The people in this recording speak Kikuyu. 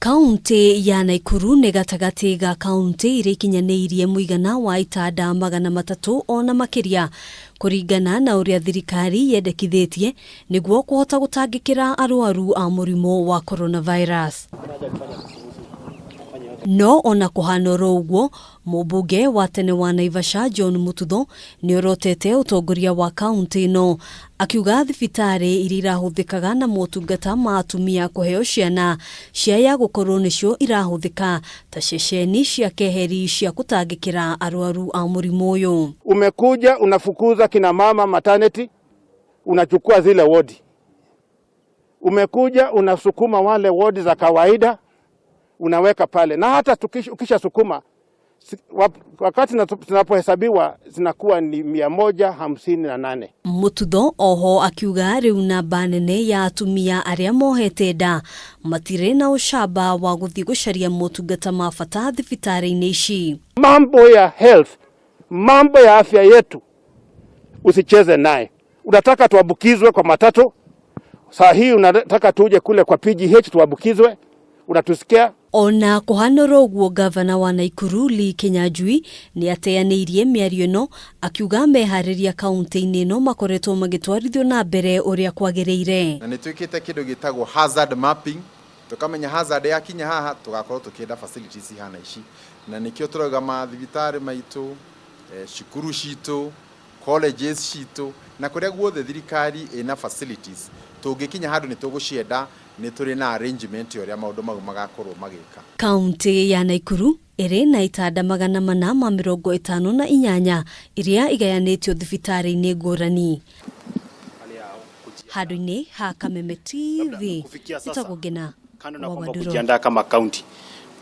Kauntĩ ya Naikuru nĩ gatagatĩ ga kauntĩ iria ikinyanĩirie mũigana wa itanda 300 ona makĩria kũringana na ũrĩa thirikari yendekithĩtie nĩguo kũhota gũtangĩkĩra arwaru a mũrimũ wa coronavirus. No ona kũhana oro ũguo, mũmbunge wa tene wa Naivasha John Mututho nĩorotete ũtongoria wa kauntĩ ĩno akiuga thibitarĩ iria irahũthĩkaga na motungata ma atumia kũheo ciana ciaya gũkorwo nĩcio irahũthĩka ta ceceni cia keheri cia gũtangĩkĩra arwaru a mũrimũ ũyũ. Umekuja unafukuza kina mama maternity, unachukua zile wodi. Umekuja unasukuma wale wodi za kawaida unaweka pale, na hata ukisha sukuma wakati zinapohesabiwa zinakuwa ni 158. Mututho oho akiuga rĩu namba nene ya atumia arĩa mohete nda matirĩ na ũcamba wa gũthiĩ gũcaria motungata ma bata thibitarĩ-inĩ ici. Mambo ya health, mambo ya afya yetu usicheze naye. Unataka tuambukizwe kwa matatu, saa hii unataka tuje kule kwa PGH tuambukizwe, unatusikia? Ona kũhana oro ũguo, gavana wa Naikuru Lee Kinyanjui nĩ ateanĩirie mĩario ĩno akiuga meharĩria kaunti-inĩ ĩno makoretwo magĩtwarithio na mbere ũrĩa kwagĩrĩire. Na nĩ twĩkĩte kĩndũ gĩtagwo hazard mapping, tũkamenya hazard yakinya haha tũgakorwo tũkĩenda facilities ihana ici, na nĩkĩo tũrauga mathibitarĩ maitũ, cukuru citũ, colleges citũ na kũrĩa guothe thirikari ĩna facilities, tũngĩkinya handũ nĩ tũgũcienda, nĩ tũrĩ na arrangement ya ũrĩa maũndũ mau magakorwo magĩka. Kaunti ya Naikuru ĩrĩ na itanda 458 iria igayanĩtio thibitarĩ-inĩ ngũrani. Handũ-inĩ ha Kameme TV, ĩtagwo Ngena Kando na wa kwamba Wandũrũ. Kujiandaa kama kaunti.